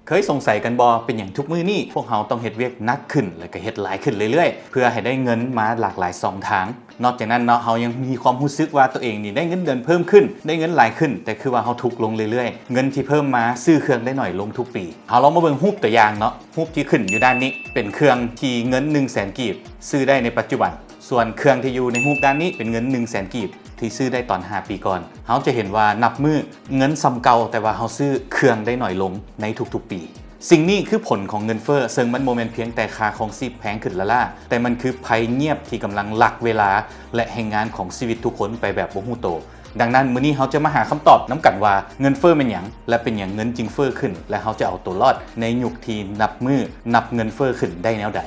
ເຄີຍສົງໄສກັນບໍ່ ເປັນຫຍັງທຸກມື້ນີ້ພວກເຮົາຕ້ອງເຮັດວຽກໜັກຂຶ້ນ ແລະກໍເຮັດຫຼາຍຂຶ້ນເລື້ອຍໆ ເພື່ອໃຫ້ໄດ້ເງິນມາຫຼາກຫຼາຍຊ່ອງທາງ? ນອກຈາກນັ້ນເນາະ ເຮົາຍັງມີຄວາມຮູ້ສຶກວ່າຕົວເອງນີ້ໄດ້ເງິນເດືອນເພີ່ມຂຶ້ນ, ໄດ້ເງິນຫຼາຍຂຶ້ນ, ແຕ່ຄືວ່າເຮົາທຸກລົງເລື້ອຍໆ, ເງິນທີ່ເພີ່ມມາຊື້ເຄື່ອງໄດ້ໜ້ອຍລົງທຸກປີ. ເຮົາລອງມາເບິ່ງຮູບຕົວຢ່າງເນາະ, ຮູບທີ່ຂຶ້ນຢູ່ດ້ານນີ້ ເປັນເຄື່ອງທີ່ເງິນໜຶ່ງແສນກີບຊື້ໄດ້ໃນປັດຈຸບັນ. ສ່ວນເຄື່ອງທີ່ຢູ່ໃນຮູບດ້ານນີ້ ເປັນເງິນໜຶ່ງແສນກີບທີ່ຊື້ໄດ້ຕອນຫ້າປີກ່ອນ. ເຮົາຈະເຫັນວ່ານັບມື້ເງິນສ່ຳເກົ່າ, ແຕ່ວ່າເຮົາຊື້ເຄື່ອງໄດ້ໜ້ອຍລົງໃນທຸກໆປີ. ສິ່ງນີ້ຄືຜົນຂອງເງິນເຟີ້, ເຊິ່ງມັນບໍ່ແມ່ນພຽງແຕ່ຄ່າຄອງຊີບແພງຂຶ້ນລ້າໆ, ແຕ່ມັນຄືໄພງຽບທີ່ກຳລັງລັກເວລາ ແລະ ແຮງງານຂອງຊີວິດທຸກຄົນໄປແບບບໍ່ຮູ້ໂຕ. ດັ່ງນັ້ນ, ມື້ນີ້ເຮົາຈະມາຫາຄຳຕອບນຳກັນວ່າ ເງິນເຟີ້ແມ່ນຫຍັງ ແລະ ເປັນຫຍັງເງິນຈຶ່ງເຟີ້ຂຶ້ນ, ແລະ ເຮົາຈະເອົາຕົວລອດໃນຍຸກທີ່ນັບມື້ນັບເງິນເຟີ້ຂຶ້ນໄດ້ແນວໃດ?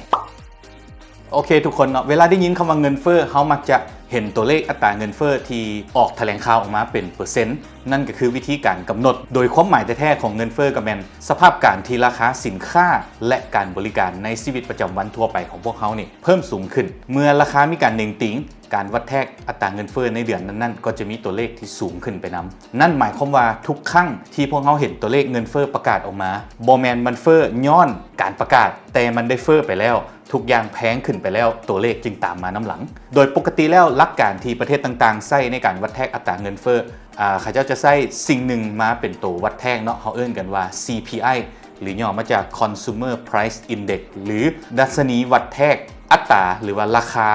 ໂອເຄທຸກຄົນເນາະ, ເວລາໄດ້ຍິນຄຳວ່າເງິນເຟີ້, ເຮົາມັກຈະເຫັນຕົວເລກອັດຕາເງິນເຟີ້ທີ່ອອກຖະແຫຼງຂ່າວອອກມາເປັນເປີເຊັນ. ນັ້ນກໍຄືວິທີການກຳນົດ. ໂດຍຄວາມໝາຍແທ້ໆຂອງເງິນເຟີ້ກໍແມ່ນສະພາບການທີ່ລາຄາສິນຄ້າ ແລະ ການບໍລິການໃນຊີວິດປະຈຳວັນທົ່ວໄປຂອງພວກເຮົານີ້ເພີ່ມສູງຂຶ້ນ. ເມື່ອລາຄາມີການເໜັງຕີງ, ການວັດແທກອັດຕາເງິນເຟີ້ໃນເດືອນນັ້ນໆ ກໍຈະມີຕົວເລກທີ່ສູງຂຶ້ນໄປນຳ. ນັ້ນໝາຍຄວາມວ່າທຸກຄັ້ງທີ່ພວກເຮົາເຫັນຕົວເລກເງິນເຟີ້ປະກາດອອກມາ, ບໍ່ແມ່ນມັນເຟີ້ຍ້ອນການປະກາດ, ແຕ່ມັນໄດ້ເຟີ້ໄປແລ້ວ. ທຸກຢ່າງແພງຂຶ້ນໄປແລ້ວ, ຕົວເລກຈຶ່ງຕາມມານຳຫຼັງ. ໂດຍປົກກະຕິແລ້ວ, ຫຼັກການທີ່ປະເທດຕ່າງໆໃຊ້ໃນການວັດແທກອັດຕາເງິນເຟີ້, ອາ, ເຂົາເຈົ້າຈະໃຊ້ສິ່ງໜຶ່ງມາເປັນໂຕວັດແທກເນາະ, ເຮົາເອີ້ນກັນວ່າ ຊີພີໄອ ຫຼື ຫຍໍ້ມາຈາກ Consumer Price Index ຫຼື ດັດຊະນີວັດແທກອັດຕາ ຫຼືວ່າລາຄາ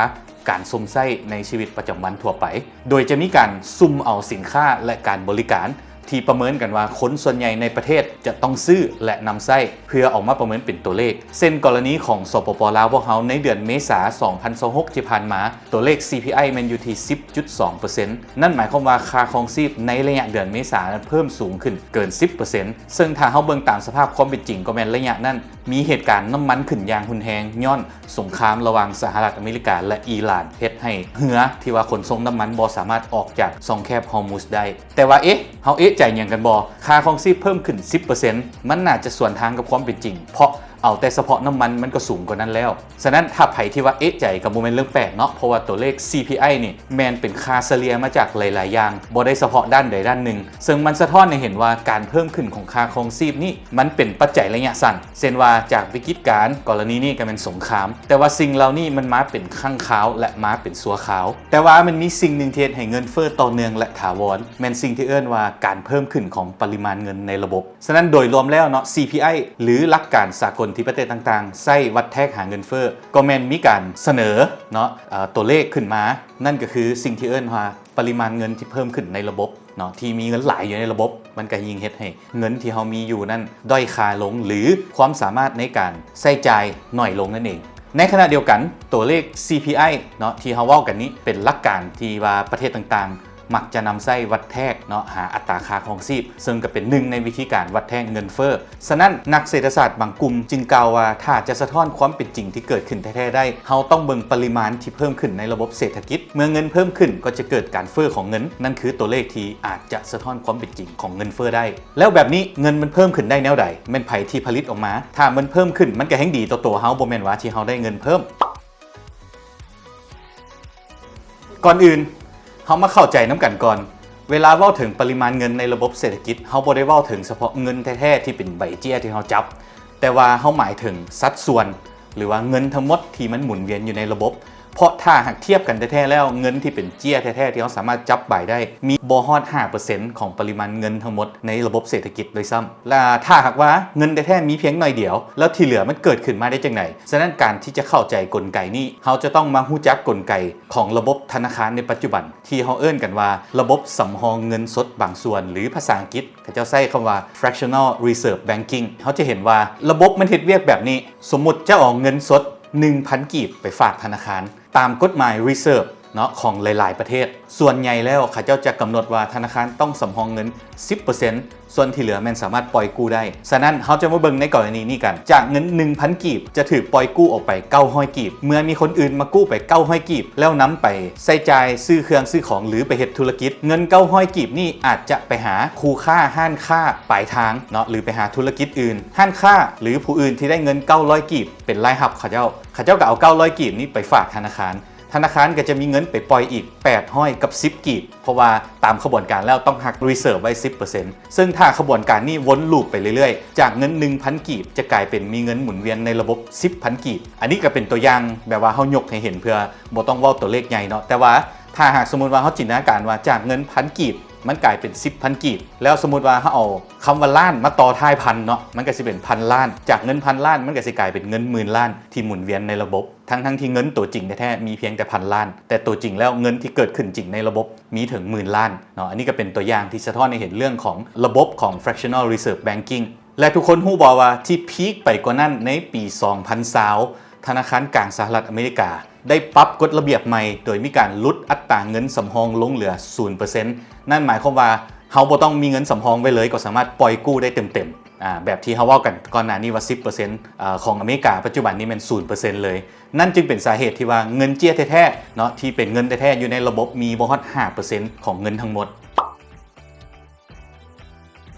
ການຊົມໃຊ້ໃນຊີວິດປະຈຳວັນທົ່ວໄປ, ໂດຍຈະມີການສຸ່ມເອົາສິນຄ້າ ແລະ ການບໍລິການ ທີ່ປະເມີນກັນວ່າຄົນສ່ວນໃຫຍ່ໃນປະເທດຈະຕ້ອງຊື້ ແລະ ນຳໃຊ້ ເພື່ອອອກມາປະເມີນເປັນຕົວເລກ. ເຊັ່ນກໍລະນີຂອງ ສປປ ລາວ ພວກເຮົາໃນເດືອນເມສາ ສອງພັນຊາວຫົກ ທີ່ຜ່ານມາ, ຕົວເລກ ຊີພີໄອ ແມ່ນຢູ່ທີ່ ສິບຈຸດສອງເປີເຊັນ. ນັ້ນໝາຍຄວາມວ່າຄ່າຄອງຊີບໃນໄລຍະເດືອນເມສານັ້ນເພີ່ມສູງຂຶ້ນເກີນ ສິບເປີເຊັນ. ເຊິ່ງຖ້າເຮົາເບິ່ງຕາມສະພາບຄວາມເປັນຈິງ, ກໍແມ່ນໄລຍະນັ້ນມີເຫດການນ້ຳມັນຂຶ້ນຢ່າງຮຸນແຮງ ຍ້ອນສົງຄາມລະຫວ່າງສະຫະລັດອາເມລິກາ ແລະ ອີຣານ, ເຮັດໃຫ້ເຮືອທີ່ວ່າຂົນສົ່ງນ້ຳມັນບໍ່ສາມາດອອກຈາກຊ່ອງແຄບຮອຣມຸດໄດ້. ແຕ່ວ່າ ເອະ ເຮົາເອະໃຈຫຍັງກັນບໍ່? ຄ່າຄອງຊີບເພີ່ມຂຶ້ນ ສິບເປີເຊັນ ມັນໜ້າຈະສວນທາງກັບຄວາມເປັນຈິງ, ເພາະເອົາແຕ່ສະເພາະນ້ຳມັນມັນກໍສູງກວ່ານັ້ນແລ້ວ. ສະນັ້ນ ຖ້າໃຜທີ່ວ່າເອະໃຈກໍບໍ່ແມ່ນເລື່ອງແປກເນາະ, ເພາະວ່າຕົວເລກ ຊີພີໄອ ນີ້ແມ່ນເປັນຄ່າສະເລ່ຍມາຈາກຫຼາຍໆຢ່າງ, ບໍ່ໄດ້ສະເພາະດ້ານໃດດ້ານໜຶ່ງ. ເຊິ່ງມັນສະທ້ອນໃຫ້ເຫັນວ່າການເພີ່ມຂຶ້ນຂອງຄ່າຄອງຊີບນີ້ ມັນເປັນປັດໄຈໄລຍະສັ້ນ, ເຊັ່ນວ່າຈາກວິກິດການ, ກໍລະນີນີ້ກໍແມ່ນສົງຄາມ. ແຕ່ວ່າສິ່ງເຫຼົ່ານີ້ມັນມາເປັນຄັ້ງຄາວ ແລະ ມາເປັນຊົ່ວຄາວ. ແຕ່ວ່າມັນມີສິ່ງໜຶ່ງທີ່ເຮັດໃຫ້ເງິນເຟີ້ຕໍ່ເນື່ອງ ແລະ ຖາວອນ, ແມ່ນສິ່ງທີ່ເອີ້ນວ່າການເພີ່ມຂຶ້ນຂອງປະລິມານເງິນໃນລະບົບ. ສະນັ້ນໂດຍລວມແລ້ວເນາະ, ຊີພີໄອ ຫຼື ຫຼັກການສາກົນທີ່ປະເທດຕ່າງໆໃຊ້ວັດແທກຫາເງິນເຟີ້ ກໍແມ່ນມີການສະເໜີເນາະ, ເອີ, ຕົວເລກຂຶ້ນມາ, ນັ້ນກໍຄືສິ່ງທີ່ເອີ້ນວ່າປະລິມານເງິນທີ່ເພີ່ມຂຶ້ນໃນລະບົບເນາະ, ທີ່ມີເງິນຫຼາຍຢູ່ໃນລະບົບ, ມັນກໍຍິ່ງເຮັດໃຫ້ເງິນທີ່ເຮົາມີຢູ່ນັ້ນດ້ອຍຄ່າລົງ ຫຼື ຄວາມສາມາດໃນການໃຊ້ຈ່າຍໜ້ອຍລົງນັ້ນເອງ. ໃນຂະນະດຽວກັນ, ຕົວເລກ ຊີພີໄອ ເນາະ ທີ່ເຮົາເວົ້າກັນນີ້ ເປັນຫຼັກການທີ່ວ່າປະເທດຕ່າງໆ ມັກຈະນຳໃຊ້ວັດແທກເນາະ ຫາອັດຕາຄ່າຄອງຊີບ, ເຊິ່ງກໍເປັນໜຶ່ງໃນວິທີການວັດແທກເງິນເຟີ້. ສະນັ້ນ ນັກເສດຖະສາດບາງກຸ່ມຈຶ່ງກ່າວວ່າ ຖ້າຈະສະທ້ອນຄວາມເປັນຈິງທີ່ເກີດຂຶ້ນແທ້ໆໄດ້, ເຮົາຕ້ອງເບິ່ງປະລິມານທີ່ເພີ່ມຂຶ້ນໃນລະບົບເສດຖະກິດ. ເມື່ອເງິນເພີ່ມຂຶ້ນ ກໍຈະເກີດການເຟີ້ຂອງເງິນ, ນັ້ນຄືຕົວເລກທີ່ອາດຈະສະທ້ອນຄວາມເປັນຈິງຂອງເງິນເຟີ້ໄດ້. ແລ້ວແບບນີ້ເງິນມັນເພີ່ມຂຶ້ນໄດ້ແນວໃດ? ແມ່ນໃຜທີ່ຜະລິດອອກມາ? ຖ້າມັນເພີ່ມຂຶ້ນ ມັນກໍແຮ່ງດີຕໍ່ຕົວເຮົາ, ບໍ່ແມ່ນວ່າທີ່ເຮົາໄດ້ເງິນເພີ່ມ. ກ່ອນອື່ນ, ເຮົາມາເຂົ້າໃຈນຳກັນກ່ອນ. ເວລາເວົ້າເຖິງປະລິມານເງິນໃນລະບົບເສດຖະກິດ, ເຮົາບໍ່ໄດ້ເວົ້າເຖິງສະເພາະເງິນແທ້ໆທີ່ເປັນໃບເຈ້ຍທີ່ເຮົາຈັບ, ແຕ່ວ່າເຮົາໝາຍເຖິງສັດສ່ວນ ຫຼືວ່າເງິນທັງໝົດທີ່ມັນໝູນວຽນຢູ່ໃນລະບົບ. ເພາະຖ້າຫາກທຽບກັນແທ້ໆແລ້ວ, ເງິນທີ່ເປັນເຈ້ຍແທ້ໆທີ່ເຮົາສາມາດຈັບບາຍໄດ້ ມີບໍ່ຮອດຫ້າເປີເຊັນຂອງປະລິມານເງິນທັງໝົດໃນລະບົບເສດຖະກິດດ້ວຍຊ້ຳ. ແລະ ຖ້າຫາກວ່າເງິນແທ້ໆມີພຽງໜ້ອຍດຽວ, ແລ້ວທີ່ເຫຼືອມັນເກີດຂຶ້ນມາໄດ້ຈັ່ງໃດ? ສະນັ້ນ ການທີ່ຈະເຂົ້າໃຈກົນໄກນີ້, ເຮົາຈະຕ້ອງມາຮູ້ຈັກກົນໄກຂອງລະບົບທະນາຄານໃນປັດຈຸບັນ ທີ່ເຮົາເອີ້ນກັນວ່າລະບົບສຳຮອງເງິນສົດບາງສ່ວນ ຫຼື ພາສາອັງກິດ ເຂົາເຈົ້າໃຊ້ຄຳວ່າ fractional reserve banking. ເຮົາຈະເຫັນວ່າລະບົບມັນເຮັດວຽກແບບນີ້. ສົມມຸດເຈົ້າເອົາເງິນສົດໜຶ່ງພັນກີບໄປຝາກທະນາຄານ, ຕາມກົດໝາຍ reserve ເນາະ ຂອງຫຼາຍໆປະເທດ, ສ່ວນໃຫຍ່ແລ້ວເຂົາເຈົ້າຈະກຳນົດວ່າທະນາຄານຕ້ອງສຳຮອງເງິນສິບເປີເຊັນ, ສ່ວນທີ່ເຫຼືອແມ່ນສາມາດປ່ອຍກູ້ໄດ້. ສະນັ້ນ ເຮົາຈະມາເບິ່ງໃນກໍລະນີນີ້ກັນ. ຈາກເງິນໜຶ່ງພັນກີບ ຈະຖືກປ່ອຍກູ້ອອກໄປເກົ້າຮ້ອຍກີບ. ເມື່ອມີຄົນອື່ນມາກູ້ໄປເກົ້າຮ້ອຍກີບ ແລ້ວນຳໄປໃຊ້ຈ່າຍ, ຊື້ເຄື່ອງ, ຊື້ຂອງ ຫຼື ໄປເຮັດທຸລະກິດ, ເງິນເກົ້າຮ້ອຍກີບນີ້ອາດຈະໄປຫາຄູ່ຄ້າຮ້ານຄ້າປາຍທາງເນາະ ຫຼື ໄປຫາທຸລະກິດອື່ນ. ຮ້ານຄ້າ ຫຼື ຜູ້ອື່ນທີ່ໄດ້ເງິນເກົ້າຮ້ອຍກີບເປັນລາຍຮັບເຂົາເຈົ້າ, ເຂົາເຈົ້າກໍເອົາເກົ້າຮ້ອຍກີບນີ້ໄປຝາກທະນາຄານ. ທະນາຄານກໍຈະມີເງິນໄປປ່ອຍອີກແປດຮ້ອຍກັບສິບກີບ ເພາະວ່າຕາມຂະບວນການແລ້ວຕ້ອງຫັກ reserve ໄວ້ສິບເປີເຊັນ ເຊິ່ງຖ້າຂະບວນການນີ້ວົນລູບໄປເລື້ອຍໆ ຈາກເງິນໜຶ່ງພັນກີບ ຈະກາຍເປັນມີເງິນໝູນວຽນໃນລະບົບສິບພັນກີບ. ອັນນີ້ກໍເປັນຕົວຢ່າງແບບວ່າເຮົາຍົກໃຫ້ເຫັນ ເພື່ອບໍ່ຕ້ອງເວົ້າຕົວເລກໃຫຍ່ເນາະ ແຕ່ວ່າຖ້າຫາກສົມມຸດວ່າເຮົາຈິນຕະນາການວ່າຈາກເງິນພັນກີບ ມັນກາຍເປັນສິບພັນກີບ ແລ້ວສົມມຸດວ່າເຮົາເອົາຄຳວ່າລ້ານມາຕໍ່ທ້າຍພັນເນາະ ມັນກໍຊິເປັນພັນລ້ານ ຈາກເງິນພັນລ້ານ ມັນກໍຊິກາຍເປັນເງິນໝື່ນລ້ານທີ່ໝູນວຽນໃນລະບົບ ທັງໆທີ່ເງິນຕົວຈິງແທ້ໆມີພຽງແຕ່ພັນລ້ານ ແຕ່ຕົວຈິງແລ້ວເງິນທີ່ເກີດຂຶ້ນຈິງໃນລະບົບມີເຖິງໝື່ນລ້ານເນາະ. ອັນນີ້ກໍເປັນຕົວຢ່າງທີ່ສະທ້ອນໃຫ້ເຫັນເລື່ອງຂອງລະບົບຂອງ fractional reserve banking. ແລະ ທຸກຄົນຮູ້ບໍ່ວ່າທີ່ພີກໄປກວ່ານັ້ນ ໃນປີສອງພັນຊາວ ທະນາຄານກາງສະຫະລັດອາເມລິກາ ໄດ້ປັບກົດລະບຽບໃໝ່ ໂດຍມີການຫຼຸດອັດຕາເງິນສຳຮອງລົງເຫຼືອສູນເປີເຊັນ. ນັ້ນໝາຍຄວາມວ່າເຮົາບໍ່ຕ້ອງມີເງິນສຳຮອງໄວ້ເລີຍ ກໍສາມາດປ່ອຍກູ້ໄດ້ເຕັມໆ ອາ ແບບທີ່ເຮົາເວົ້າກັນກ່ອນໜ້ານີ້ວ່າສິບເປີເຊັນ ອາ ຂອງອາເມລິກາປັດຈຸບັນນີ້ແມ່ນສູນເປີເຊັນເລີຍ. ນັ້ນຈຶ່ງເປັນສາເຫດທີ່ວ່າເງິນເຈ້ຍແທ້ໆເນາະ ທີ່ເປັນເງິນແທ້ໆຢູ່ໃນລະບົບມີບໍ່ຮອດຫ້າເປີເຊັນຂອງເງິນທັງໝົດ.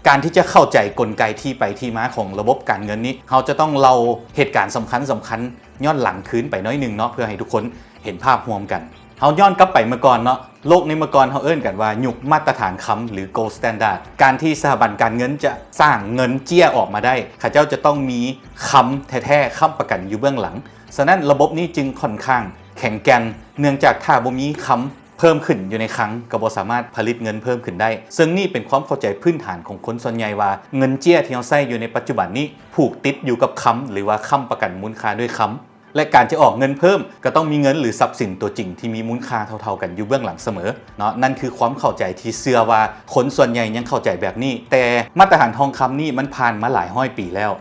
ການທີ່ຈະເຂົ້າໃຈກົນໄກທີ່ໄປທີ່ມາຂອງລະບົບການເງິນນີ້ ເຮົາຈະຕ້ອງເລົ່າເຫດການສຳຄັນໆ ຍ້ອນຫຼັງຄືນໄປໜ້ອຍໜຶ່ງເນາະ ເພື່ອໃຫ້ທຸກຄົນເຫັນພາບຮ່ວມກັນ. ເຮົາຍ້ອນກັບໄປເມື່ອກ່ອນເນາະ ໂລກໃນເມື່ອກ່ອນເຮົາເອີ້ນກັນວ່າຍຸກມາດຕະຖານຄຳ ຫຼື gold standard. ການທີ່ສະຖາບັນການເງິນຈະສ້າງເງິນເຈ້ຍອອກມາໄດ້ ເຂົາເຈົ້າຈະຕ້ອງມີຄຳແທ້ໆຄ້ຳປະກັນຢູ່ເບື້ອງຫຼັງ. ສະນັ້ນລະບົບນີ້ຈຶ່ງຂ້ອນຂ້າງແຂງແກ່ນ ເນື່ອງຈາກຖ້າບໍ່ມີຄຳ ເພີ່ມຂຶ້ນຢູ່ໃນຄັງ ກໍບໍ່ສາມາດຜະລິດເງິນເພີ່ມຂຶ້ນໄດ້. ເຊິ່ງນີ້ເປັນຄວາມເຂົ້າໃຈພື້ນຖານຂອງຄົນສ່ວນໃຫຍ່ວ່າ ເງິນເຈ້ຍທີ່ເຮົາໃຊ້ຢູ່ໃນປັດຈຸບັນນີ້ ຜູກຕິດຢູ່ກັບຄຳ ຫຼືວ່າຄ້ຳປະກັນມູນຄ່າດ້ວຍຄຳ ແລະ ການຈະອອກເງິນເພີ່ມ ກໍຕ້ອງມີເງິນ ຫຼື ຊັບສິນຕົວຈິງທີ່ມີມູນຄ່າເທົ່າໆກັນຢູ່ເບື້ອງຫຼັງສະເໝີເນາະ. ນັ້ນຄືຄວາມເຂົ້າໃຈທີ່ເຊື່ອວ່າຄົນສ່ວນໃຫຍ່ຍັງເຂົ້າໃຈແບບນີ້. ແຕ່ມາດຕະຖານທອງຄຳນີ້ມັນຜ່ານມາຫຼາຍຮ້ອຍປີແລ້ວ.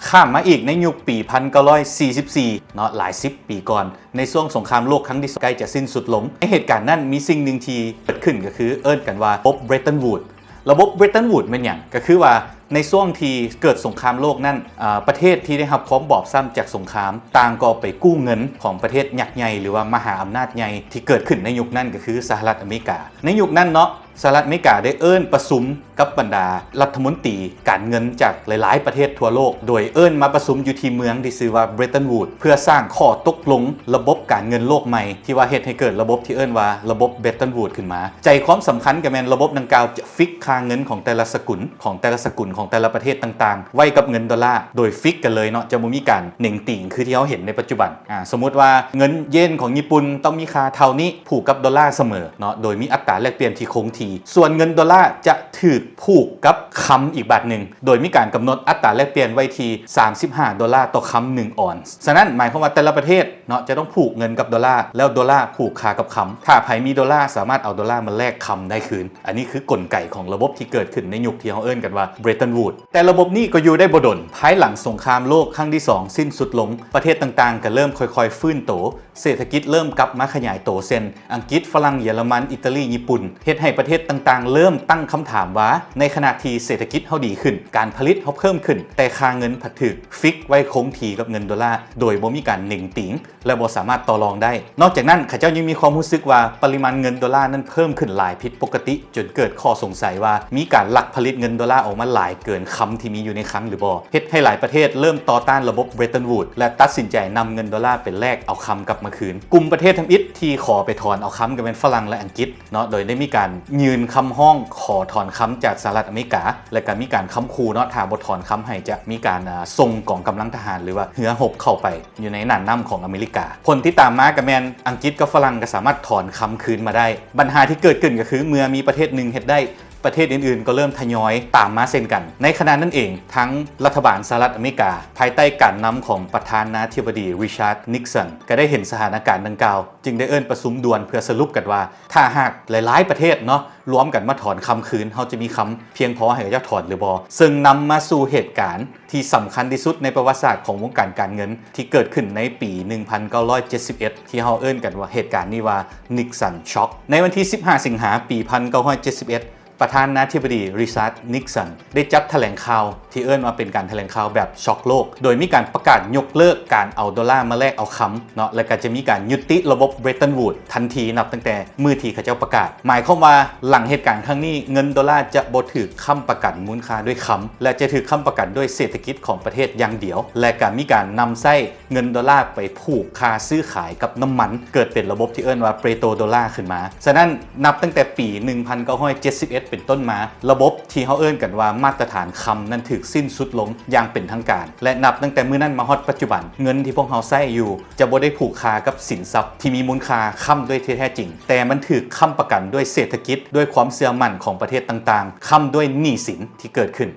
ຂ້າມມາອີກໃນຍຸກປີພັນເກົ້າຮ້ອຍສີ່ສິບສີ່ເນາະ ຫຼາຍສິບປີກ່ອນ ໃນຊ່ວງສົງຄາມໂລກຄັ້ງທີສອງໃກ້ຈະສິ້ນສຸດລົງ. ໃນເຫດການນັ້ນມີສິ່ງໜຶ່ງທີ່ເກີດຂຶ້ນ ກໍຄືເອີ້ນກັນວ່າລະບົບ Bretton Woods. ລະບົບ Bretton Woods ແມ່ນຫຍັງ? ກໍຄືວ່າໃນຊ່ວງທີ່ເກີດສົງຄາມໂລກນັ້ນ ອາ ປະເທດທີ່ໄດ້ຮັບຄວາມບອບຊ້ຳຈາກສົງຄາມ ຕ່າງກໍໄປກູ້ເງິນຂອງປະເທດຍັກໃຫຍ່ ຫຼືວ່າມະຫາອຳນາດໃຫຍ່ທີ່ເກີດຂຶ້ນໃນຍຸກນັ້ນ ກໍຄືສະຫະລັດອາເມລິກາ. ໃນຍຸກນັ້ນເນາະ ສະຫະລັດອາເມລິກາໄດ້ເອີ້ນປະຊຸມກັບບັນດາລັດຖະມົນຕີການເງິນຈາກຫຼາຍໆປະເທດທົ່ວໂລກ ໂດຍເອີ້ນມາປະຊຸມຢູ່ທີ່ເມືອງທີ່ຊື່ວ່າ Bretton Woods ເພື່ອສ້າງຂໍ້ຕົກລົງລະບົບການເງິນໂລກໃໝ່ ທີ່ວ່າເຮັດໃຫ້ເກີດລະບົບທີ່ເອີ້ນວ່າລະບົບ Bretton Woods ຂຶ້ນມາ. ໃຈຄວາມສຳຄັນກໍແມ່ນລະບົບດັ່ງກ່າວຈະຟິກຄ່າເງິນຂອງແຕ່ລະສະກຸນ ຂອງແຕ່ລະສະກຸນຂອງແຕ່ລະປະເທດຕ່າງໆ ໄວ້ກັບເງິນໂດລາໂດຍຟິກກັນເລີຍເນາະ ຈະບໍ່ມີການເໜັງຕີງຄືທີ່ເຮົາເຫັນໃນປັດຈຸບັນ. ອາ ສົມມຸດວ່າເງິນເຢນຂອງຍີ່ປຸ່ນຕ້ອງມີຄ່າເທົ່ານີ້ ຜູກກັບໂດລາສະເໝີເນາະ ໂດຍມີອັດຕາແລກປ່ຽນທີ່ຄົງທີ່. ສ່ວນເງິນໂດລາຈະຖືກຜູກກັບຄຳອີກບາດໜຶ່ງ ໂດຍມີການກຳນົດອັດຕາແລກປ່ຽນໄວ້ທີ່ສາມສິບຫ້າໂດລາຕໍ່ຄຳໜຶ່ງອອນ. ສະນັ້ນໝາຍຄວາມວ່າແຕ່ລະປະເທດເນາະ ຈະຕ້ອງຜູກເງິນກັບໂດລາ ແລ້ວໂດລາຜູກຄ່າກັບຄຳ. ຖ້າໃຜມີໂດລາສາມາດເອົາໂດລາມາແລກຄຳໄດ້ຄືນ. ອັນນີ້ຄືກົນໄກຂອງລະບົບທີ່ເກີດຂຶ້ນໃນຍຸກທີ່ເຮົາເອີ້ນກັນວ່າ Bretton Woods. ແຕ່ລະບົບນີ້ກໍຢູ່ໄດ້ບໍ່ດົນ. ພາຍຫຼັງສົງຄາມໂລກຄັ້ງທີສອງສິ້ນສຸດລົງ, ປະເທດຕ່າງໆກໍເລີ່ມຄ່ອຍໆຟື້ນໂຕ. ເສດຖະກິດເລີ່ມກັບມາຂະຫຍາຍໂຕ ເຊັ່ນ ອັງກິດ, ຝຣັ່ງ, ເຢຍລະມັນ, ອີຕາລີ, ຍີ່ປຸ່ນ, ເຮັດໃຫ້ປະເທດຕ່າງໆເລີ່ມຕັ້ງຄຳຖາມວ່າ ໃນຂະນະທີ່ເສດຖະກິດເຮົາດີຂຶ້ນ, ການຜະລິດເຮົາເພີ່ມຂຶ້ນ, ແຕ່ຄ່າເງິນພັດຖືກຟິກໄວ້ຄົງທີ່ກັບເງິນໂດລາ ໂດຍບໍ່ມີການເໜັງຕີງ ແລະ ບໍ່ສາມາດຕໍ່ລອງໄດ້. ນອກຈາກນັ້ນ, ເຂົາເຈົ້າຍັງມີຄວາມຮູ້ສຶກວ່າປະລິມານເງິນໂດລານັ້ນເພີ່ມຂຶ້ນຫຼາຍຜິດປົກກະຕິ, ຈົນເກີດຂໍ້ສົງໄສວ່າມີການລັກຜະລິດເງິນໂດລາອອກມາຫຼາຍເກີນຄຳທີ່ມີຢູ່ໃນຄັງຫຼືບໍ່, ເຮັດໃຫ້ຫຼາຍປະເທດເລີ່ມຕໍ່ຕ້ານລະບົບ Bretton Woods ແລະ ຕັດສິນໃຈນຳເງິນໂດລາໄປແລກເອົາຄຳກັບມາຄືນ. ກຸ່ມປະເທດທຳອິດທີ່ຂໍໄປຖອນເອົາຄຳກໍແມ່ນຝຣັ່ງ ແລະ ອັງກິດເນາະ, ໂດຍໄດ້ມີການຍື່ນຄຳຮ້ອງຂໍຖອນຄຳຈາກສະຫະລັດອາເມລິກາ ແລະ ກໍມີການຄຳຂູ່ເນາະ, ຖ້າບໍ່ຖອນຄຳໃຫ້ຈະມີການ ອາ ສົ່ງກອງກຳລັງທະຫານ ຫຼືວ່າເຮືອຮົບເຂົ້າໄປ ຢູ່ໃນນ່ານນ້ຳຂອງອາເມລິກາ. ຜົນທີ່ຕາມມາກໍແມ່ນອັງກິດກັບຝຣັ່ງກໍສາມາດຖອນຄຳຄືນມາໄດ້. ບັນຫາທີ່ເກີດຂຶ້ນກໍຄື ເມື່ອມີປະເທດໜຶ່ງເຮັດໄດ້, ປະເທດອື່ນໆກໍເລີ່ມທະຍອຍຕາມມາເຊັ່ນກັນ. ໃນຂະນະນັ້ນເອງ, ທາງລັດຖະບານສະຫະລັດອາເມລິກາ ພາຍໃຕ້ການນຳຂອງປະທານາທິບໍດີ Richard Nixon ກໍໄດ້ເຫັນສະຖານະການດັ່ງກ່າວ, ຈຶ່ງໄດ້ເອີ້ນປະຊຸມດ່ວນເພື່ອສະຫຼຸບກັນວ່າ ຖ້າຫາກຫຼາຍໆປະເທດເນາະ ລວມກັນມາຖອນຄຳຄືນ, ເຮົາຈະມີຄຳພຽງພໍໃຫ້ເຂົາເຈົ້າຖອນຫຼືບໍ່? ເຊິ່ງນຳມາສູ່ເຫດການທີ່ສຳຄັນທີ່ສຸດໃນປະຫວັດສາດຂອງວົງການການເງິນ ທີ່ເກີດຂຶ້ນໃນປີໜຶ່ງພັນເກົ້າຮ້ອຍເຈັດສິບເອັດ ທີ່ເຮົາເອີ້ນກັນວ່າເຫດການນີ້ວ່າ Nixon Shock. ໃນວັນທີສິບຫ້າ ສິງຫາ ປີໜຶ່ງພັນເກົ້າຮ້ອຍເຈັດສິບເອັດ ປະທານາທິບໍດີ ຣິຊາດ ນິກສັນ ໄດ້ຈັດຖະແຫຼງຂ່າວທີ່ເອີ້ນວ່າເປັນການຖະແຫຼງຂ່າວແບບຊັອກໂລກ ໂດຍມີການປະກາດຍົກເລີກການເອົາໂດລາມາແລກເອົາຄຳເນາະ ແລະກະຈະມີການຍຸຕິລະບົບ Bretton Woods ທັນທີ ນັບຕັ້ງແຕ່ມື້ທີ່ເຂົາເຈົ້າປະກາດ. ໝາຍຄວາມວ່າຫຼັງເຫດການຄັ້ງນີ້ ເງິນໂດລາຈະບໍ່ຖືກຄ້ຳປະກັນມູນຄ່າດ້ວຍຄຳ ແລະຈະຖືກຄ້ຳປະກັນດ້ວຍເສດຖະກິດຂອງປະເທດຢ່າງດຽວ ແລະກະມີການນຳໃຊ້ ເງິນໂດລາໄປຜູກຄ່າຊື້ຂາຍກັບນ້ຳມັນ ເກີດເປັນລະບົບທີ່ເອີ້ນວ່າ Petrodollar ຂຶ້ນມາ. ສະນັ້ນ ນັບຕັ້ງແຕ່ປີໜຶ່ງພັນເກົ້າຮ້ອຍເຈັດສິບເອັດເປັນຕົ້ນມາ, ລະບົບທີ່ເຮົາເອີ້ນກັນວ່າມາດຕະຖານຄຳນັ້ນຖືກສິ້ນສຸດລົງຢ່າງເປັນທາງການ ແລະ ນັບຕັ້ງແຕ່ມື້ນັ້ນມາຮອດປັດຈຸບັນ, ເງິນທີ່ພວກເຮົາໃຊ້ຢູ່ຈະບໍ່ໄດ້ຜູກຄ່າກັບສິນຊັບທີ່ມີມູນຄ່າຄ້ຳດ້ວຍທີ່ແທ້ຈິງ, ແຕ່ມັນຖືກຄ້ຳປະກັນດ້ວຍເສດຖະກິດ, ດ້ວຍຄວາມເຊື່ອໝັ້ນຂອງປະເທດຕ່າງໆ, ຄ້ຳດ້ວຍໜີ້ສິນທີ່ເກີດຂຶ້ນ.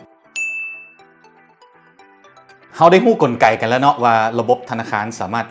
ເຮົາໄດ້ຮູ້ກົນໄກກັນແລ້ວເນາະວ່າລະບົບທະນາຄານສາມາດ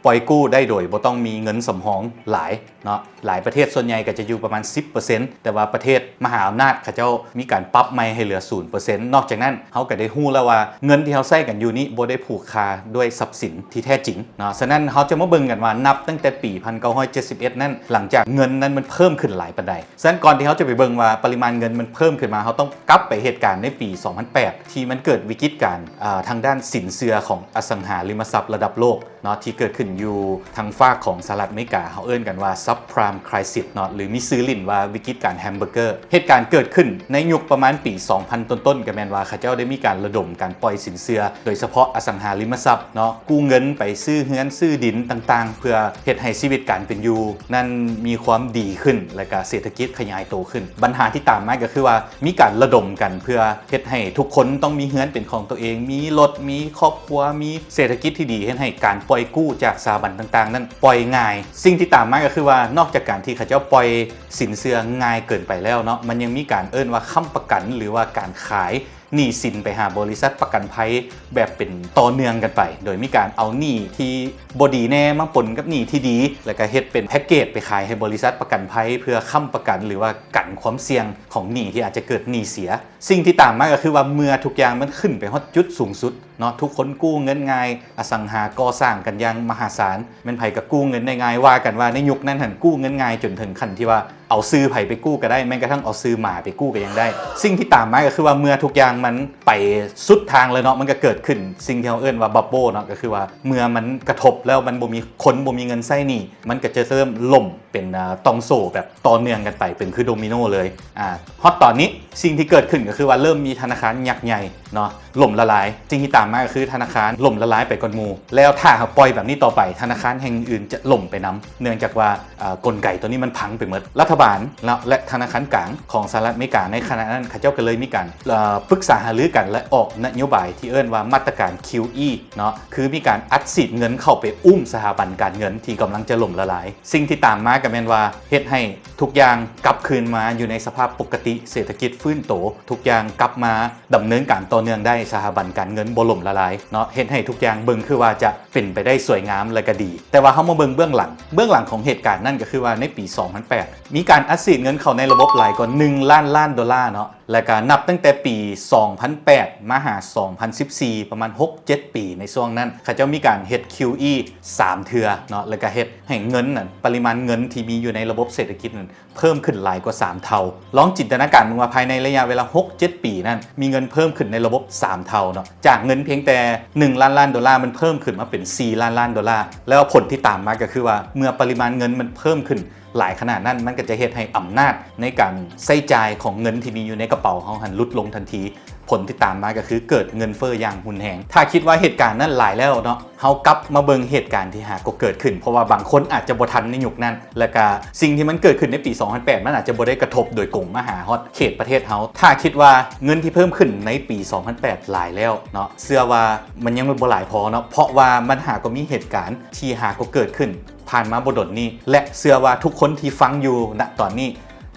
ປ່ອຍກູ້ໄດ້ໂດຍບໍ່ຕ້ອງມີເງິນສຳຮອງຫຼາຍເນາະ. ຫຼາຍປະເທດສ່ວນໃຫຍ່ກໍຈະຢູ່ປະມານສິບເປີເຊັນ ແຕ່ວ່າປະເທດມະຫາອຳນາດເຂົາເຈົ້າມີການປັບໃໝ່ໃຫ້ເຫຼືອສູນເປີເຊັນ. ນອກຈາກນັ້ນ ເຮົາກໍໄດ້ຮູ້ແລ້ວວ່າເງິນທີ່ເຮົາໃຊ້ກັນຢູ່ນີ້ບໍ່ໄດ້ຜູກຄ່າດ້ວຍຊັບສິນທີ່ແທ້ຈິງເນາະ. ສະນັ້ນ ເຮົາຈະມາເບິ່ງກັນວ່ານັບຕັ້ງແຕ່ປີໜຶ່ງພັນເກົ້າຮ້ອຍເຈັດສິບເອັດນັ້ນ ຫຼັງຈາກເງິນນັ້ນມັນເພີ່ມຂຶ້ນຫຼາຍປານໃດ. ສະນັ້ນ ກ່ອນທີ່ເຮົາຈະໄປເບິ່ງວ່າປະລິມານເງິນມັນເພີ່ມຂຶ້ນມາ ເຮົາຕ້ອງກັບໄປເຫດການໃນປີສອງພັນແປດ ທີ່ມັນເກີດວິກິດການ ອ່າ ທາງດ້ານສິນເຊື່ອຂອງອະສັງຫາລິມະຊັບລະດັບໂລກເນາະ ທີ່ເກີດຂຶ້ນຢູ່ທາງຟາກຂອງສະຫະລັດອາເມລິກາ ເຮົາເອີ້ນກັນວ່າ Subprime Crisis ເນາະ ຫຼື ມີຊື່ຫຼິ້ນວ່າວິກິດການ Hamburger. ເຫດການເກີດຂຶ້ນໃນຍຸກປະມານປີສອງພັນຕົ້ນໆ ກໍແມ່ນວ່າເຂົາເຈົ້າໄດ້ມີການລະດົມການປ່ອຍສິນເຊື່ອ ໂດຍສະເພາະອະສັງຫາລິມະຊັບເນາະ ກູ້ເງິນໄປຊື້ເຮືອນຊື້ດິນຕ່າງໆ ເພື່ອເຮັດໃຫ້ຊີວິດການເປັນຢູ່ນັ້ນມີຄວາມດີຂຶ້ນ ແລະກະເສດຖະກິດຂະຫຍາຍໂຕຂຶ້ນ. ບັນຫາທີ່ຕາມມາກໍຄືວ່າ ມີການລະດົມກັນເພື່ອເຮັດໃຫ້ທຸກຄົນຕ້ອງມີເຮືອນເປັນຂອງຕົວເອງ, ມີລົດ, ມີຄອບຄົວ, ມີເສດຖະກິດທີ່ດີ, ເຮັດໃຫ້ການປ່ອຍກູ້ຈາກສະຖາບັນຕ່າງໆນັ້ນປ່ອຍງ່າຍ. ສິ່ງທີ່ຕາມມາກໍຄືວ່າ ນອກຈາກການທີ່ເຂົາເຈົ້າປ່ອຍສິນເຊື່ອງ່າຍເກີນໄປແລ້ວເນາະ, ມັນຍັງມີການເອີ້ນວ່າຄ້ຳປະກັນ ຫຼືວ່າການຂາຍໜີ້ສິນໄປຫາບໍລິສັດປະກັນໄພແບບເປັນຕໍ່ເນື່ອງກັນໄປ, ໂດຍມີການເອົາໜີ້ທີ່ບໍ່ດີແດ່ມາປົນກັບໜີ້ທີ່ດີ ແລ້ວກໍເຮັດເປັນແພັກເກດໄປຂາຍໃຫ້ບໍລິສັດປະກັນໄພ ເພື່ອຄ້ຳປະກັນ ຫຼືວ່າກັນຄວາມສ່ຽງຂອງໜີ້ທີ່ອາດຈະເກີດໜີ້ເສຍ. ສິ່ງທີ່ຕາມມາກໍຄືວ່າ ເມື່ອທຸກຢ່າງມັນຂຶ້ນໄປຮອດຈຸດສູງສຸດເນາະ, ທຸກຄົນກູ້ເງິນງ່າຍ, ອະສັງຫາກໍ່ສ້າງກັນຢ່າງມະຫາສານ, ແມ່ນໃຜກໍກູ້ເງິນໄດ້ງ່າຍ, ວ່າກັນວ່າໃນຍຸກນັ້ນຫັ້ນ ກູ້ເງິນງ່າຍຈົນເຖິງຂັ້ນທີ່ວ່າເອົາຊື່ໃຜໄປກູ້ກໍໄດ້, ແມ່ນກະທັ່ງເອົາຊື່ໝາໄປກູ້ກໍຍັງໄດ້. ສິ່ງທີ່ຕາມມາກໍຄືວ່າ ເມື່ອທຸກຢ່າງມັນໄປສຸດທາງແລ້ວເນາະ, ມັນກໍເກີດຂຶ້ນສິ່ງທີ່ເຮົາເອີ້ນວ່າ bubble ເນາະ, ກໍຄືວ່າເມື່ອມັນກະທົບແລ້ວ ມັນບໍ່ມີ ຄົນບໍ່ມີເງິນໃຊ້ໜີ້, ມັນກໍຈະເລີ່ມລົ້ມ ເປັນ ອ່າ ຕ່ອງໂສ້ແບບຕໍ່ເນື່ອງກັນໄປ ເປັນຄືໂດມິໂນເລີຍ. ອ່າ ຮອດຕອນນີ້ ສິ່ງທີ່ເກີດຂຶ້ນກໍຄືວ່າ ເລີ່ມມີທະນາຄານຍັກໃຫຍ່ເນາະ ລົ້ມລະລາຍ. ສິ່ງທີ່ຕາມມາກໍຄືທະນາຄານລົ້ມລະລາຍໄປກ່ອນໝູ່, ແລ້ວຖ້າຫາກປ່ອຍແບບນີ້ຕໍ່ໄປ ທະນາຄານແຫ່ງອື່ນໆຈະລົ້ມໄປນຳ ເນື່ອງຈາກວ່າ ເອີ ກົນໄກຕົວນີ້ມັນພັງໄປໝົດ. ລັດຖະບານເນາະ ແລະ ທະນາຄານກາງຂອງສະຫະລັດອາເມລິກາໃນຂະນະນັ້ນ ເຂົາເຈົ້າກໍເລີຍມີການ ເອີ ປຶກສາຫາລືກັນ ແລະ ອອກນະໂຍບາຍທີ່ເອີ້ນວ່າມາດຕະການ QE ເນາະ ຄືມີການອັດສີດເງິນເຂົ້າໄປອຸ້ມສະຖາບັນການເງິນທີ່ກຳລັງຈະລົ້ມລະລາຍ. ສິ່ງທີ່ຕາມມາກໍແມ່ນວ່າ ເຮັດໃຫ້ທຸກຢ່າງກັບຄືນມາຢູ່ໃນສະພາບປົກກະຕິ, ເສດຖະກິດຟື້ນໂຕ, ທຸກຢ່າງກັບມາດຳເນີນການຕໍ່ເນື່ອງໄດ້, ສະຖາບັນການເງິນບໍ່ລົ້ມລະລາຍເນາະ, ເຮັດໃຫ້ທຸກຢ່າງເບິ່ງຄືວ່າຈະເປັນໄປໄດ້ສວຍງາມ ແລະ ກໍດີ. ແຕ່ວ່າເຮົາມາເບິ່ງເບື້ອງຫຼັງ, ເບື້ອງຫຼັງຂອງເຫດການນັ້ນກໍຄືວ່າໃນປີສອງພັນແປດ ມີການອັດສີດເງິນເຂົ້າໃນລະບົບຫຼາຍກວ່າໜຶ່ງລ້ານລ້ານໂດລາເນາະ, ແລ້ວກໍນັບຕັ້ງແຕ່ປີສອງພັນແປດມາຫາສອງພັນສິບສີ່ ປະມານຫົກເຈັດປີ ໃນຊ່ວງນັ້ນ ເຂົາເຈົ້າມີການເຮັດ QE ສາມເທື່ອເນາະ ແລ້ວກໍເຮັດໃຫ້ເງິນນັ້ນ ປະລິມານເງິນທີ່ມີຢູ່ໃນລະບົບເສດຖະກິດນັ້ນເພີ່ມຂຶ້ນຫຼາຍກວ່າສາມເທົ່າ. ລອງຈິນຕະນາການເບິ່ງວ່າ ພາຍໃນໄລຍະເວລາຫົກເຈັດປີນັ້ນ ມີເງິນເພີ່ມຂຶ້ນໃນລະບົບສາມເທົ່າເນາະ, ຈາກເງິນພຽງແຕ່ໜຶ່ງລ້ານລ້ານໂດລາ ມັນເພີ່ມຂຶ້ນມາເປັນສີ່ລ້ານລ້ານໂດລາ. ແລ້ວຜົນທີ່ຕາມມາກໍຄືວ່າ ເມື່ອປະລິມານເງິນມັນເພີ່ມຂຶ້ນ ຫຼາຍຂະໜາດນັ້ນ ມັນກໍຈະເຮັດໃຫ້ອຳນາດໃນການໃຊ້ຈ່າຍຂອງເງິນທີ່ມີຢູ່ໃນກະເປົາເຮົາຫັ້ນຫຼຸດລົງທັນທີ. ຜົນທີ່ຕາມມາກໍຄືເກີດເງິນເຟີ້ຢ່າງຮຸນແຮງ. ຖ້າຄິດວ່າເຫດການນັ້ນຫຼາຍແລ້ວເນາະ, ເຮົາກັບມາເບິ່ງເຫດການທີ່ຫາກໍເກີດຂຶ້ນ, ເພາະວ່າບາງຄົນອາດຈະບໍ່ທັນໃນຍຸກນັ້ນ, ແລ້ວກະສິ່ງທີ່ມັນເກີດຂຶ້ນໃນປີສອງພັນແປດ ມັນອາດຈະບໍ່ໄດ້ກະທົບໂດຍກົງມາຫາຮອດເຂດປະເທດເຮົາ. ຖ້າຄິດວ່າເງິນທີ່ເພີ່ມຂຶ້ນໃນປີສອງພັນແປດຫຼາຍແລ້ວເນາະ, ເຊື່ອວ່າມັນຍັງບໍ່ຫຼາຍພໍເນາະ, ເພາະວ່າມັນຫາກໍມີເຫດການທີ່ຫາກໍເກີດຂຶ້ນ ຜ່ານມາບໍ່ດົນນີ້ ແລະ ເຊື່ອວ່າທຸກຄົນທີ່ຟັງຢູ່ນະຕອນນີ້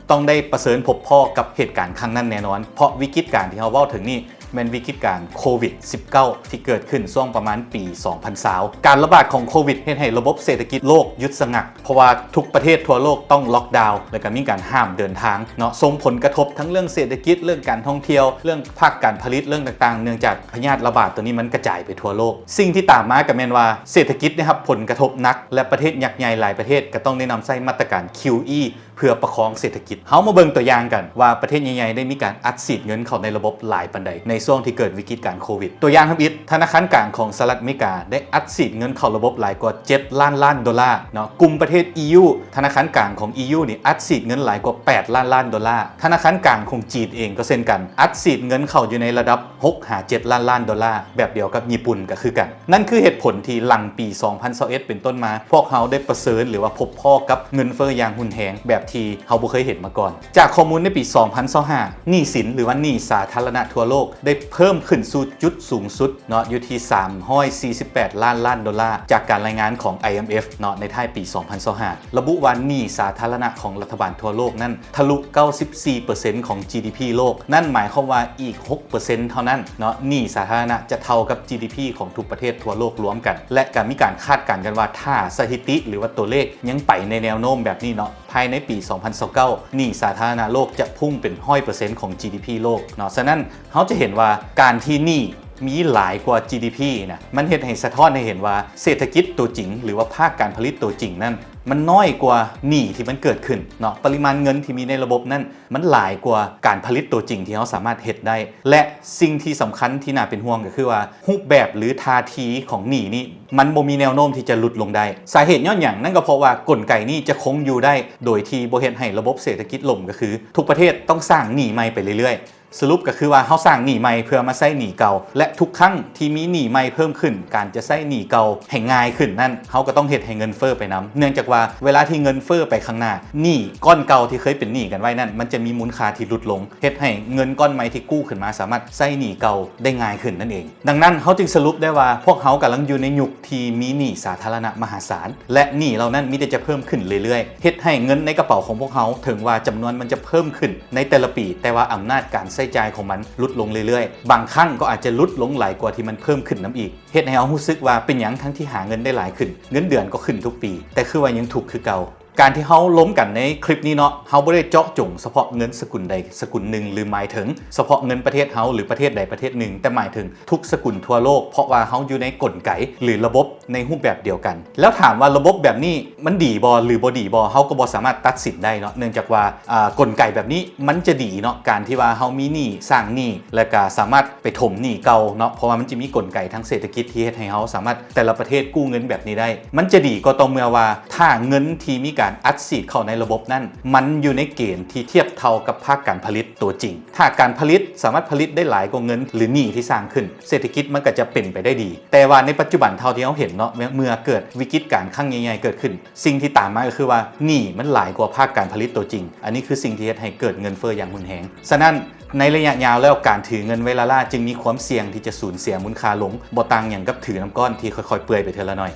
ຕ້ອງໄດ້ປະເຊີນພົບພໍ້ກັບເຫດການຄັ້ງນັ້ນແນ່ນອນ, ເພາະວິກິດການທີ່ເຮົາເວົ້າເຖິງນີ້ ແມ່ນວິກິດການໂຄວິດສິບເກົ້າ ທີ່ເກີດຂຶ້ນຊ່ວງປະມານປີສອງພັນຊາວ. ການລະບາດຂອງໂຄວິດເຮັດໃຫ້ລະບົບເສດຖະກິດໂລກຢຸດສະຫງັກ, ເພາະວ່າທຸກປະເທດທົ່ວໂລກຕ້ອງລັອກດາວ ແລ້ວກໍມີການຫ້າມເດີນທາງເນາະ, ສົ່ງຜົນກະທົບທັງເລື່ອງເສດຖະກິດ, ເລື່ອງການທ່ອງທ່ຽວ, ເລື່ອງພາກການຜະລິດ, ເລື່ອງຕ່າງໆ ເນື່ອງຈາກພະຍາດລະບາດຕົວນີ້ມັນກະຈາຍໄປທົ່ວໂລກ. ສິ່ງທີ່ຕາມມາກໍແມ່ນວ່າ ເສດຖະກິດໄດ້ຮັບຜົນກະທົບໜັກ ແລະ ປະເທດຍັກໃຫຍ່ຫຼາຍປະເທດກໍຕ້ອງໄດ້ນຳໃຊ້ມາດຕະການ QE ເພື່ອປະຄອງເສດຖະກິດ. ເຮົາມາເບິ່ງຕົວຢ່າງກັນວ່າປະເທດໃຫຍ່ໆໄດ້ມີການອັດສີດເງິນເຂົ້າໃນລະບົບຫຼາຍປານໃດໃນຊ່ວງທີ່ເກີດວິກິດການໂຄວິດ. ຕົວຢ່າງທຳອິດ, ທະນາຄານກາງຂອງສະຫະລັດອາເມລິກາໄດ້ອັດສີດເງິນເຂົ້າລະບົບຫຼາຍກວ່າເຈັດລ້ານລ້ານໂດລາເນາະ. ກຸ່ມປະເທດ ອີ ຢູ ທະນາຄານກາງຂອງ ອີ ຢູ ນີ້ອັດສີດເງິນຫຼາຍກວ່າແປດລ້ານລ້ານໂດລາ. ທະນາຄານກາງຂອງຈີນເອງກໍເຊັ່ນກັນ ອັດສີດເງິນເຂົ້າຢູ່ໃນລະດັບ ຫົກຫາເຈັດລ້ານລ້ານໂດລາ, ແບບດຽວກັບຍີ່ປຸ່ນກໍຄືກັນ. ນັ້ນຄືເຫດຜົນທີ່ຫຼັງປີສອງພັນຊາວເອັດເປັນຕົ້ນມາ ພວກເຮົາໄດ້ປະເຊີນ ຫຼືວ່າພົບພໍ້ກັບເງິນເຟີ້ຢ່າງຮຸນແຮງແບບທີ່ເຮົາບໍ່ເຄີຍເຫັນມາກ່ອນ. ຈາກຂໍ້ມູນໃນປີສອງພັນຊາວຫ້າ ໜີ້ສິນ ຫຼືວ່າໜີ້ສາທາລະນະທົ່ວໂລກໄດ້ເພີ່ມຂຶ້ນສູ່ຈຸດສູງສຸດເນາະ ຢູ່ທີ່ສາມຮ້ອຍສີ່ສິບແປດລ້ານລ້ານໂດລາ ຈາກການລາຍງານຂອງ ໄອ ເອັມ ເອັຟ ເນາະ ໃນທ້າຍປີສອງພັນຊາວຫ້າ ລະບຸວ່າໜີ້ສາທາລະນະຂອງລັດຖະບານທົ່ວໂລກນັ້ນ ທະລຸເກົ້າສິບສີ່ເປີເຊັນຂອງ ຈີ ດີ ພີ ໂລກ. ນັ້ນໝາຍຄວາມວ່າອີກຫົກເປີເຊັນເທົ່ານັ້ນເນາະ ໜີ້ສາທາລະນະຈະເທົ່າກັບ ຈີ ດີ ພີ ຂອງທຸກປະເທດທົ່ວໂລກລວມກັນ. ແລະ ກໍມີການຄາດການກັນວ່າ ຖ້າສະຖິຕິ ຫຼືວ່າຕົວເລກຍັງໄປໃນແນວໂນ້ມແບບນີ້ເນາະ ພາຍໃນປີສອງພັນຊາວເກົ້າ ໜີ້ສາທາລະນະໂລກຈະພຸ່ງເປັນຮ້ອຍເປີເຊັນຂອງ ຈີ ດີ ພີ ໂລກເນາະ. ສະນັ້ນ ເຮົາຈະເຫັນວ່າການທີ່ໜີ້ມີຫຼາຍກວ່າ ຈີ ດີ ພີ ນະ ມັນເຮັດໃຫ້ສະທ້ອນໃຫ້ເຫັນວ່າເສດຖະກິດຕົວຈິງ ຫຼືວ່າພາກການຜະລິດຕົວຈິງນັ້ນ ມັນນ້ອຍກວ່າໜີ້ທີ່ມັນເກີດຂຶ້ນເນາະ. ປະລິມານເງິນທີ່ມີໃນລະບົບນັ້ນ ມັນຫຼາຍກວ່າການຜະລິດຕົວຈິງທີ່ເຮົາສາມາດເຮັດໄດ້ ແລະ ສິ່ງທີ່ສຳຄັນທີ່ໜ້າເປັນຫ່ວງກໍຄືວ່າ ຮູບແບບ ຫຼື ທ່າທີຂອງໜີ້ນີ້ ມັນບໍ່ມີແນວໂນ້ມທີ່ຈະຫຼຸດລົງໄດ້. ສາເຫດຍ້ອນຫຍັງ? ນັ້ນກໍເພາະວ່າກົນໄກນີ້ຈະຄົງຢູ່ໄດ້ໂດຍທີ່ບໍ່ເຮັດໃຫ້ລະບົບເສດຖະກິດລົ້ມ ກໍຄືທຸກປະເທດຕ້ອງສ້າງໜີ້ໃໝ່ໄປເລື້ອຍໆ. ສະຫຼຸບກໍຄືວ່າເຮົາສ້າງໜີ້ໃໝ່ເພື່ອມາໃຊ້ໜີ້ເກົ່າ ແລະ ທຸກຄັ້ງທີ່ມີໜີ້ໃໝ່ເພີ່ມຂຶ້ນ ການຈະໃຊ້ໜີ້ເກົ່າໃຫ້ງ່າຍຂຶ້ນນັ້ນ ເຮົາກໍຕ້ອງເຮັດໃຫ້ເງິນເຟີ້ໄປນຳ. ເນື່ອງຈາກວ່າເວລາທີ່ເງິນເຟີ້ໄປຂ້າງໜ້າ ໜີ້ກ້ອນເກົ່າທີ່ເຄີຍເປັນໜີ້ກັນໄວ້ນັ້ນ ມັນຈະມີມູນຄ່າທີ່ຫຼຸດລົງ ເຮັດໃຫ້ເງິນກ້ອນໃໝ່ທີ່ກູ້ຂຶ້ນມາສາມາດໃຊ້ໜີ້ເກົ່າໄດ້ງ່າຍຂຶ້ນນັ້ນເອງ. ດັ່ງນັ້ນ ເຮົາຈຶ່ງສະຫຼຸບໄດ້ວ່າ ພວກເຮົາກຳລັງຢູ່ໃນຍຸກທີ່ມີໜີ້ສາທາລະນະມະຫາສານ ແລະ ໜີ້ເຫຼົ່ານັ້ນມີແຕ່ຈະເພີ່ມຂຶ້ນເລື້ອຍໆ ເຮັດໃຫ້ເງິນໃນກະເປົາຂອງພວກເຮົາ ເຖິງວ່າຈຳນວນມັນຈະເພີ່ມຂຶ້ນໃນແຕ່ລະປີ, ແຕ່ວ່າອຳນາດການໃຊ້ຈ່າຍຂອງມັນຫຼຸດລົງເລື້ອຍໆ, ບາງຄັ້ງກໍອາດຈະຫຼຸດລົງຫຼາຍກວ່າທີ່ມັນເພີ່ມຂຶ້ນນຳອີກ, ເຮັດໃຫ້ເຮົາຮູ້ສຶກວ່າເປັນຫຍັງທັງທີ່ຫາເງິນໄດ້ຫຼາຍຂຶ້ນ, ເງິນເດືອນກໍຂຶ້ນທຸກປີ, ແຕ່ຄືວ່າຍັງທຸກຄືເກົ່າ. ການທີ່ເຮົາລົມກັນໃນຄລິບນີ້ເນາະ, ເຮົາບໍ່ໄດ້ເຈາະຈົງສະເພາະເງິນສະກຸນໃດສະກຸນໜຶ່ງ ຫຼື ໝາຍເຖິງສະເພາະເງິນປະເທດເຮົາ ຫຼື ປະເທດໃດປະເທດໜຶ່ງ, ແຕ່ໝາຍເຖິງທຸກສະກຸນທົ່ວໂລກ, ເພາະວ່າເຮົາຢູ່ໃນກົນໄກ ຫຼື ລະບົບໃນຮູບແບບດຽວກັນ. ແລ້ວຖາມວ່າລະບົບແບບນີ້ມັນດີບໍ່ ຫຼື ບໍ່ດີບໍ່, ເຮົາກໍບໍ່ສາມາດຕັດສິນໄດ້ເນາະ, ເນື່ອງຈາກວ່າ ອາ ກົນໄກແບບນີ້ມັນຈະດີເນາະ, ການທີ່ວ່າເຮົາມີໜີ້ ສ້າງໜີ້ ແລ້ວກໍສາມາດໄປຖົມໜີ້ເກົ່າເນາະ, ເພາະວ່າມັນຈະມີກົນໄກທາງເສດຖະກິດທີ່ເຮັດໃຫ້ເຮົາສາມາດ ແຕ່ລະປະເທດກູ້ເງິນແບບນີ້ໄດ້. ມັນຈະດີກໍຕໍ່ເມື່ອວ່າ ຖ້າເງິນທີ່ມີການອັດສີດເຂົ້າໃນລະບົບນັ້ນ ມັນຢູ່ໃນເກນທີ່ທຽບເທົ່າກັບພາກການຜະລິດຕົວຈິງ. ຖ້າການຜະລິດສາມາດຜະລິດໄດ້ຫຼາຍກວ່າເງິນ ຫຼື ໜີ້ທີ່ສ້າງຂຶ້ນ, ເສດຖະກິດມັນກໍຈະເປັນໄປໄດ້ດີ. ແຕ່ວ່າໃນປັດຈຸບັນເທົ່າທີ່ເຮົາເຫັນເນາະ, ເມື່ອເກີດວິກິດການຄັ້ງໃຫຍ່ໆເກີດຂຶ້ນ, ສິ່ງທີ່ຕາມມາກໍຄືວ່າໜີ້ມັນຫຼາຍກວ່າພາກການຜະລິດຕົວຈິງ. ອັນນີ້ຄືສິ່ງທີ່ເຮັດໃຫ້ເກີດເງິນເຟີ້ຢ່າງຮຸນແຮງ. ສະນັ້ນ ໃນໄລຍະຍາວແລ້ວ, ການຖືເງິນໄວ້ລ້າໆຈຶ່ງມີຄວາມສ່ຽງທີ່ຈະສູນເສຍມູນຄ່າລົງ, ບໍ່ຕ່າງຫຍັງກັບຖືນ້ຳກ້ອນທີ່ຄ່ອຍໆເປື່ອຍໄປເທື່ອລະໜ້ອຍ.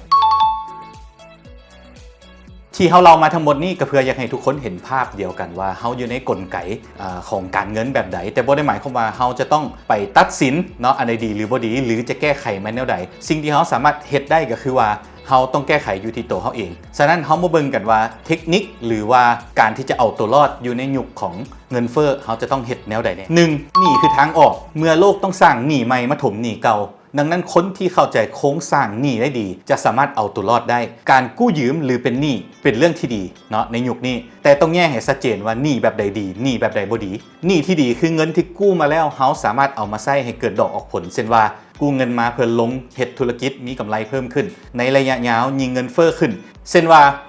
ທີ່ເຮົາເລົ່າມາທັງໝົດນີ້ ກໍເພື່ອຢາກໃຫ້ທຸກຄົນເຫັນພາບດຽວກັນວ່າ ເຮົາຢູ່ໃນກົນໄກ ອາ ຂອງການເງິນແບບໃດ, ແຕ່ບໍ່ໄດ້ໝາຍຄວາມວ່າເຮົາຈະຕ້ອງໄປຕັດສິນເນາະ ອັນໃດດີ ຫຼື ບໍ່ດີ ຫຼື ຈະແກ້ໄຂມັນແນວໃດ. ສິ່ງທີ່ເຮົາສາມາດເຮັດໄດ້ກໍຄືວ່າ ເຮົາຕ້ອງແກ້ໄຂຢູ່ທີ່ຕົວເຮົາເອງ. ສະນັ້ນ ເຮົາມາເບິ່ງກັນວ່າເທັກນິກ ຫຼື ວ່າການທີ່ຈະເອົາຕົວລອດຢູ່ໃນຍຸກຂອງເງິນເຟີ້ ເຮົາຈະຕ້ອງເຮັດແນວໃດແດ່? ໜຶ່ງ ໜີ້ຄືທາງອອກ. ເມື່ອໂລກຕ້ອງສ້າງໜີ້ໃໝ່ມາຖົມໜີ້ເກົ່າ, ດັ່ງນັ້ນ ຄົນທີ່ເຂົ້າໃຈໂຄງສ້າງໜີ້ໄດ້ດີ ຈະສາມາດເອົາຕົວລອດໄດ້. ການກູ້ຢືມ ຫຼື ເປັນໜີ້ ເປັນເລື່ອງທີ່ດີເນາະ ໃນຍຸກນີ້, ແຕ່ຕ້ອງແຍກໃຫ້ຊັດເຈນວ່າໜີ້ແບບໃດດີ ໜີ້ແບບໃດບໍ່ດີ. ໜີ້ທີ່ດີຄືເງິນທີ່ກູ້ມາແລ້ວ ເຮົາສາມາດເອົາມາໃຊ້ໃຫ້ເກີດດອກອອກຜົນ, ເຊັ່ນວ່າ ກູ້ເງິນມາເພື່ອລົງເຮັດທຸລະກິດ ມີກຳໄລເພີ່ມຂຶ້ນ. ໃນໄລຍະຍາວ ຍິ່ງເງິນເຟີ້ຂຶ້ນ, ເຊັ່ນວ່າ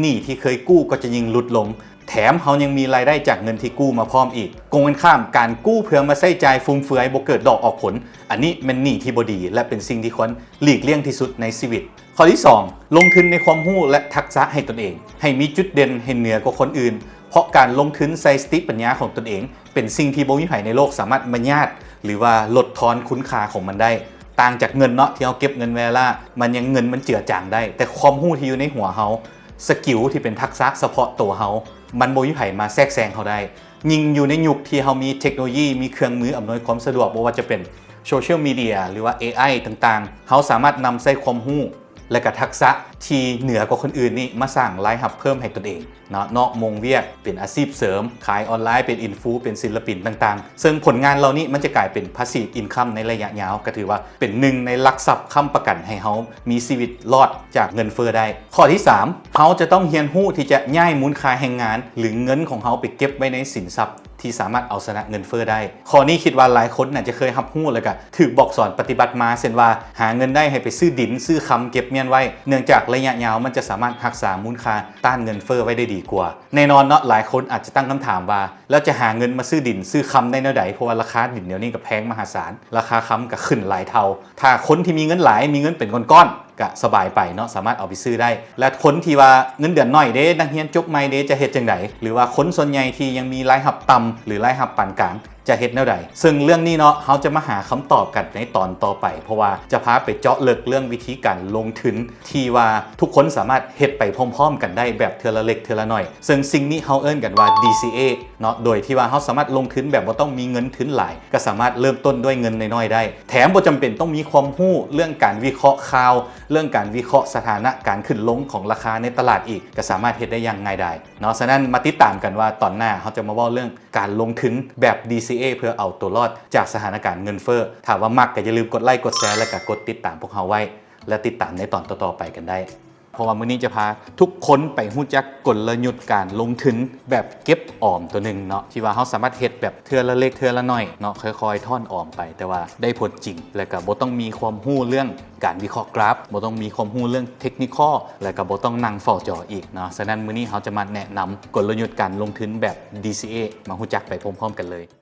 ໜີ້ທີ່ເຄີຍກູ້ກໍຈະຍິ່ງຫຼຸດລົງ, ແຖມເຮົາຍັງມີລາຍໄດ້ຈາກເງິນທີ່ກູ້ມາພ້ອມອີກ. ກົງກັນຂ້າມ, ການກູ້ເພື່ອມາໃຊ້ຈ່າຍຟຸມເຟືອຍ ບໍ່ເກີດດອກອອກຜົນ, ອັນນີ້ແມ່ນໜີ້ທີ່ບໍ່ດີ ແລະ ເປັນສິ່ງທີ່ຄວນຫຼີກລ່ຽງທີ່ສຸດໃນຊີວິດ. ຂໍ້ທີສອງ ລົງທຶນໃນຄວາມຮູ້ ແລະ ທັກສະໃຫ້ຕົນເອງ, ໃຫ້ມີຈຸດເດັ່ນໃຫ້ເໜືອກວ່າຄົນອື່ນ, ເພາະການລົງທຶນໃສ່ສະຕິປັນຍາຂອງຕົນເອງ ເປັນສິ່ງທີ່ບໍ່ມີໃຜໃນໂລກສາມາດມາຍາດ ຫຼືວ່າລົດທອນຄຸນຄ່າຂອງມັນໄດ້. ຕ່າງຈາກເງິນເນາະ ທີ່ເຮົາເກັບເງິນໄວ້ລ້າ ມັນຍັງ ເງິນມັນເຈືອຈາງໄດ້, ແຕ່ຄວາມຮູ້ທີ່ຢູ່ໃນຫົວເຮົາ, ສະກິວທີ່ເປັນທັກສະສະເພາະຕົວເຮົາ ມັນບໍ່ມີໃຜມາແຊກແຊງເຮົາໄດ້. ຍິ່ງຢູ່ໃນຍຸກທີ່ເຮົາມີເທັກໂນໂລຢີ ມີເຄື່ອງມືອຳນວຍຄວາມສະດວກ, ບໍ່ວ່າຈະເປັນໂຊຊຽວມີເດຍ ຫຼືວ່າ ເອໄອ ຕ່າງໆ, ເຮົາສາມາດນຳໃຊ້ຄວາມຮູ້ ແລະກະທັກສະ ທີ່ເໜືອກວ່າຄົນອື່ນນີ້ມາສ້າງລາຍຮັບເພີ່ມໃຫ້ຕົນເອງເນາະ ນອກໂມງວຽກ ເປັນອາຊີບເສີມ ຂາຍອອນລາຍ ເປັນອິນຟູ ເປັນສິນລະປິນຕ່າງໆ ເຊິ່ງຜົນງານເຫຼົ່ານີ້ມັນຈະກາຍເປັນ passive income ໃນໄລຍະຍາວ ກໍຖືວ່າເປັນໜຶ່ງໃນຫຼັກຊັບຄ້ຳປະກັນໃຫ້ເຮົາມີຊີວິດລອດຈາກເງິນເຟີ້ໄດ້. ຂໍ້ທີສາມ ເຮົາຈະຕ້ອງຮຽນຮູ້ທີ່ຈະຍ້າຍມູນຄ່າແຮງງານ ຫຼື ເງິນຂອງເຮົາໄປເກັບໄວ້ໃນສິນຊັບ ທີ່ສາມາດເອົາຊະນະເງິນເຟີ້ໄດ້. ຂໍ້ນີ້ຄິດວ່າຫຼາຍຄົນໜ້າຈະເຄີຍຮັບຮູ້ ແລ້ວກະຖືກບອກສອນປະຕິບັດມາ ເຊັ່ນວ່າ ຫາເງິນໄດ້ໃຫ້ໄປຊື້ດິນ ຊື້ຄຳເກັບມ້ຽນໄວ້ ເນື່ອງຈາກໄລຍະຍາວມັນຈະສາມາດຮັກສາມູນຄ່າຕ້ານເງິນເຟີ້ໄວ້ໄດ້ດີກວ່າ. ແນ່ນອນເນາະ ຫຼາຍຄົນອາດຈະຕັ້ງຄຳຖາມວ່າ ແລ້ວຈະຫາເງິນມາຊື້ດິນຊື້ຄຳໄດ້ແນວໃດ? ເພາະວ່າລາຄາດິນດຽວນີ້ກໍແພງມະຫາສານ ລາຄາຄຳກໍຂຶ້ນຫຼາຍເທົ່າ. ຖ້າຄົນທີ່ມີເງິນຫຼາຍ ມີເງິນເປັນກ້ອນໆ ກະສະບາຍໄປເນາະ ສາມາດເອົາໄປຊື້ໄດ້. ແລະ ຄົນທີ່ວ່າເງິນເດືອນໜ້ອຍເດ້ ນັກຮຽນຈົບໃໝ່ເດ້ ຈະເຮັດຈັ່ງໃດ? ຫຼືວ່າຄົນສ່ວນໃຫຍ່ທີ່ຍັງມີລາຍຮັບຕ່ຳ ຫຼື ລາຍຮັບປານກາງ ຈະເຮັດແນວໃດ? ເຊິ່ງເລື່ອງນີ້ເນາະ ເຮົາຈະມາຫາຄຳຕອບກັນໃນຕອນຕໍ່ໄປ ເພາະວ່າຈະພາໄປເຈາະເລິກເລື່ອງວິທີການລົງທຶນ ທີ່ວ່າທຸກຄົນສາມາດເຮັດໄປພ້ອມໆກັນໄດ້ ແບບເທື່ອລະເລັກເທື່ອລະໜ້ອຍ ເຊິ່ງສິ່ງນີ້ເຮົາເອີ້ນກັນວ່າ DCA ເນາະ ໂດຍທີ່ວ່າເຮົາສາມາດລົງທຶນແບບບໍ່ຕ້ອງມີເງິນທຶນຫຼາຍ ກໍສາມາດເລີ່ມຕົ້ນດ້ວຍເງິນນ້ອຍໆໄດ້ ແຖມບໍ່ຈຳເປັນຕ້ອງມີຄວາມຮູ້ເລື່ອງການວິເຄາະຂ່າວ ເລື່ອງການວິເຄາະສະຖານະການຂຶ້ນລົງຂອງລາຄາໃນຕະຫຼາດອີກ ກໍສາມາດເຮັດໄດ້ຢ່າງງ່າຍດາຍເນາະ. ສະນັ້ນມາຕິດຕາມກັນວ່າຕອນໜ້າເຮົາຈະມາເວົ້າເລື່ອງການລົງທຶນແບບ DCA ເພື່ອເອົາຕົວລອດຈາກສະຖານະການເງິນເຟີ້. ຖ້າວ່າມັກກໍຢ່າລືມກົດໄລ ກົດແຊ ແລະ ກໍກົດຕິດຕາມພວກເຮົາໄວ້ ແລະ ຕິດຕາມໃນຕອນຕໍ່ໆໄປກັນໄດ້ ເພາະວ່າມື້ນີ້ຈະພາທຸກຄົນໄປຮູ້ຈັກກົນລະຍຸດການລົງທຶນແບບເກັບອອມຕົວໜຶ່ງເນາະ ທີ່ວ່າເຮົາສາມາດເຮັດແບບເທື່ອລະເລັກເທື່ອລະໜ້ອຍເນາະ ຄ່ອຍໆຖອນອອມໄປ ແຕ່ວ່າໄດ້ຜົນຈິງ ແລະ ກໍບໍ່ຕ້ອງມີຄວາມຮູ້ເລື່ອງການວິເຄາະກຣາຟ ບໍ່ຕ້ອງມີຄວາມຮູ້ເລື່ອງ technical ແລະ ກໍບໍ່ຕ້ອງນັ່ງເຝົ້າຈໍອີກເນາະ. ສະນັ້ນມື້ນີ້ເຮົາຈະມາແນະນຳກົນລະຍຸດການລົງທຶນແບບ DCA ມາຮູ້ຈັກໄປພ້ອມໆກັນເລີຍ.